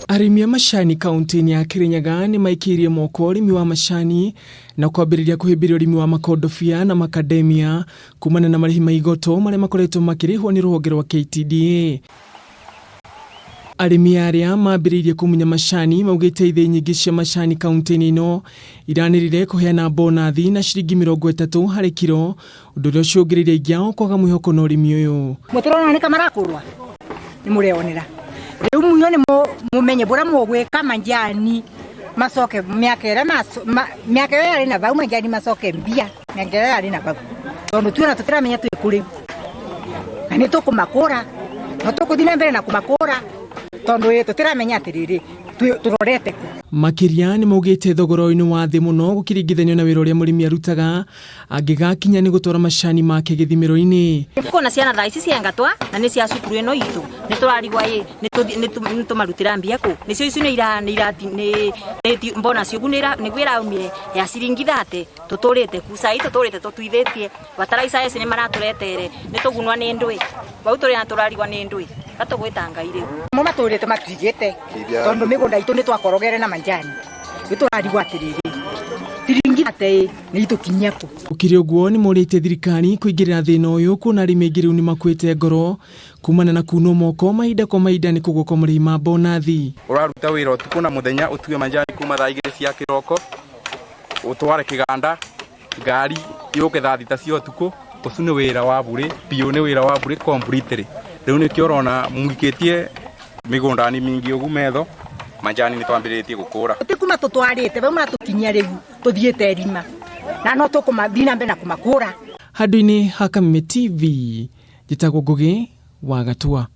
Arĩmi a macani kaunti-inĩ ya Kirinyaga nĩ maikĩirie moko ũrĩmi wa macani na kwambĩrĩria kũhĩmbĩria ũrĩmi wa makondobia na makademia kumana na marĩhi ma igoto marĩa makoretwo makĩrĩhwo nĩ rũhonge rwa KTDA. Arĩmi arĩa mambĩrĩirie kũmunya macani maugĩte ithĩi nyingĩ cia macani kaunti-inĩ ĩno iranĩrĩire kũheana bonathi na ciringi 30 harĩ kiro ũndũ ũrĩa ũcũngĩrĩirie aingĩ ao kwaga mwĩhoko na ũrĩmi ũyũ. Mũtũrona nĩ kamarakũrwa nĩ mũreonera rĩu muno nĩ mũmenye bũrĩa mũgwĩka manjani macoke mĩaka ĩrĩa mĩaka ĩyo yarĩ na vau manjani macoke mbia mĩaka ĩrĩa yarĩ na vau tondũ tuona tũtiramenya twĩ kũ rĩu na nĩ tũkũmakũra na tũkũthiĩ na mbere na kũmakũra tondũ ĩ tũtiramenya atĩrĩrĩ tũrorete kũ. Makĩria nĩ maugĩte thogora ũyũ nĩ wa thĩ mũno gũkĩringithanio na wĩra ũrĩa mũrĩmi arutaga angĩgakinya nĩ gũtwara macani make gĩthimĩro-inĩ. Kona ciana thaa ici ciengatwa na nĩ cia cukuru ĩno itũ nĩ tũrarigwa ĩ nĩ tũmarutĩra mbia kũ nĩcio icio nĩ ira nĩ ira nĩ nĩ mbona cio nĩguo ĩraumire ya ciringi thate tũtũrĩte ku cai tũtũrĩte tũtuithĩtie bataraica eci nĩ maratũretere nĩ tũgunwa nĩ ndũĩ bau tũrĩ na tũrarigwa nĩ ndũĩ gatũgwĩta Ngai rĩu. Mo matũrĩte matuigĩte tondũ mĩgũnda itũ nĩ twakorogere na manjani nĩ tũrarigwo atĩrĩrĩ ciringi thate nĩ itũkinyia kũ. Gũkĩrĩ ũguo nĩ morĩtie thirikari kũingĩrĩra thĩna ũyũ kuona arĩmi aingĩ rĩu nĩ makuĩte ngoro kumana na kunwo moko mahinda kwa mahinda nĩ kũgũa kwa marĩhi ma bonathi. Ũraruta wĩra ũtukũ na mũthenya ũtue manjani kuma thaa 2 cia kĩroko ũtware kĩganda ngari yũke thaa 6 cia ũtukũ ũcio nĩ wĩra wa burĩ biũ nĩ wĩra wa burĩ completely rĩu nĩkĩo ũrona mũikĩtie mĩgũnda-inĩ mĩingĩ ũguo metho manjani nĩ twambĩrĩrĩtie gũkũra. Ti kuma tũtwarĩte vau maratũkinyia rĩu tũthiĩte rima na no tũkũmathiĩ na mbere na kũmakũra. Handũ-inĩ ha Kameme TV, njĩtagwo Ngũgĩ wa Gatua.